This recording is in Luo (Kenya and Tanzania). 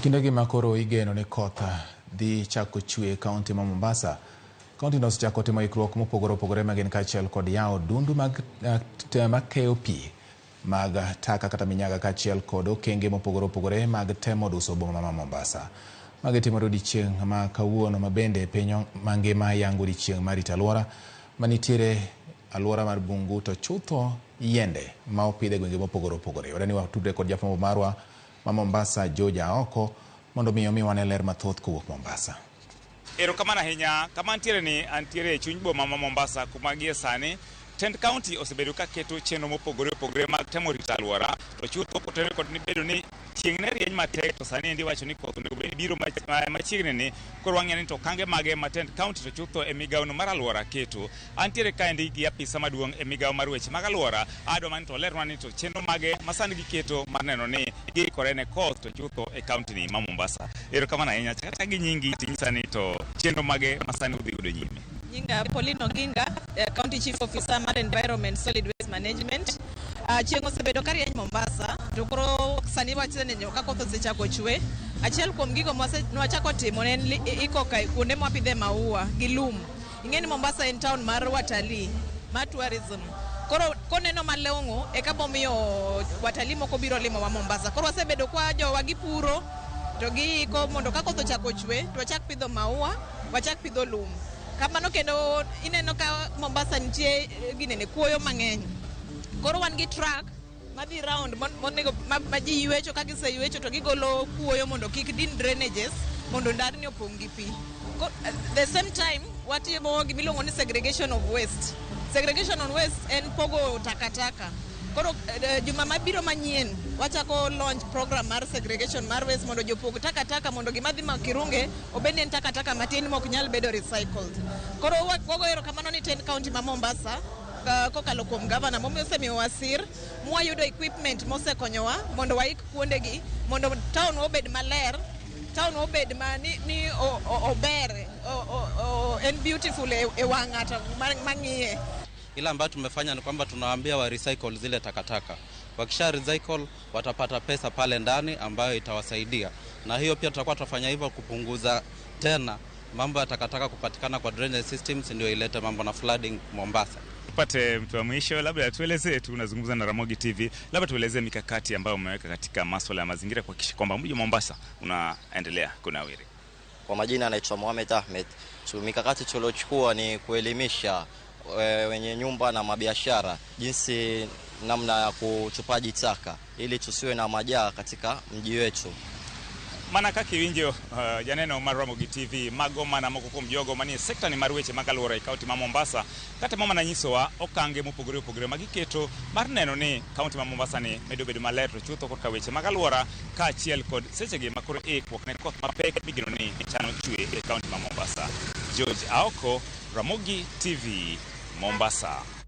Kindegi ma koro igeno ni koth dhi chako chwe e kaunti ma Mombasa, kaunti no osechako timo ikruok mopogore opogore ma gin kaachiel kod yawo dundu mag makeyo pi mag taka kata minyaga kaachiel kod okenge mopogore opogore mag temo duso boma ma Mombasa. Magi timore odiechieng' ma kawuono ma bende piny mangima yango odiechieng' mar rito alwora manitiere alwora mar bungu to chutho yiende ma opidh e gwenge mopogore opogore. Wadani watudre kod jafwambo marwa ma Mombasa George Aoko mondo mi omi wane ler mathoth kowuok Mombasa. Erokamano ahinya. Kama antiere ni antiere e chuny boma ma Mombasa kuma gie sani tend kaunti osebedo ka keto chenro mopogore opogore mag temo rito alwora to chutho kotenore kod ni bedo ni chieng' ne rieny matek to sani endi iwacho ni koth onego bed ni biro machiegni ni koro wang'eyo ni to okange mage ma tend kaunti to chutho e migawono mar alwora keto. Antiere kaendi gi apisa maduong' e migawo mar weche mag alwora, adwa mana ni to olernwa ni to chenro mage ma sani giketo mar neno ni giikore ne koth to chutho e kaunti ni ma Mombasa. Erokamano ahinya. Chak achaka gi nyingi tinyisa ni to chenro mage ma sani udhi godo nyime. Nyinga Pauline Oginga, County Chief Officer mar Environment Solid Waste Management. Chieng' osebedo ka rieny Mombasa to koro sani waseneno ka koth osechako chwe. Achiel kuom gigo mwachako timo ne en iko kuonde mwapidhe maua gi lum. Ing'e ni Mombasa en town mar watalii, mar tourism. Koro koneno malong'o eka bomiyo watalii moko biro limowa Mombasa. Koro wasebedo kwa jowa gipuro to giiko mondo ka koth ochako chwe to wachak pidho maua, wachak pidho lum. Kamano kendo ineno ka Mombasa nitie ginene kuoyo mang'eny. Koro wan gi truck madhi round monego ma ji ywecho ka giseywecho to gigolo kuoyo mondo kik din drainages mondo ndarni opong' gi pi. The same time watimo gimiluongo ni segregation of waste. Segregation of waste en pogo takataka. Koro juma mabiro manyien wachako launch program mar segregation mar waste mondo jopog takataka mondo gima dhi Makirunge obed ni en takataka matin mok nyal bedo recycled. Koro wago erokamano ni tend county ma Mombasa kokalo kuom gavana momiyo osemiyowa sir mwayudo equipment mosekonyowa mondo waik kuondegi mondo town obed maler, town obed ma ni ober, en beautiful e wang' ng'ato mang'iye. Ile ambayo tumefanya ni kwamba tunawaambia wa recycle zile takataka. Wakisha recycle watapata pesa pale ndani ambayo itawasaidia, na hiyo pia tutakuwa tunafanya hivyo kupunguza tena mambo ya takataka kupatikana kwa drainage systems, ndio ilete mambo na flooding Mombasa. Tupate mtu wa mwisho, labda tuelezee tu, unazungumza na Ramogi TV, labda tuelezee mikakati ambayo umeweka katika masuala ya mazingira kuhakikisha kwamba mji wa Mombasa unaendelea kunawiri. Kwa majina anaitwa Mohamed Ahmed. So, mikakati tuliochukua ni kuelimisha wenye nyumba na mabiashara jinsi namna ya kutupaji taka ili tusiwe na majaa katika mji wetu. Mana kaka iwinjo janeno mar Ramogi TV, mago mana moko kuom jogo manie sekta ni mar weche mag alwora e kaunti ma Mombasa katemo mana nyisowa okange mopogore opogore ma giketo mar neno ni kaunti ma Mombasa ni medo bedo maler to chutho korka weche mag alwora kaachiel kod sechegi ma koro ikruok ne koth mapek migeno ni chano chwe e kaunti ma Mombasa. George Aoko, Ramogi TV, Mombasa.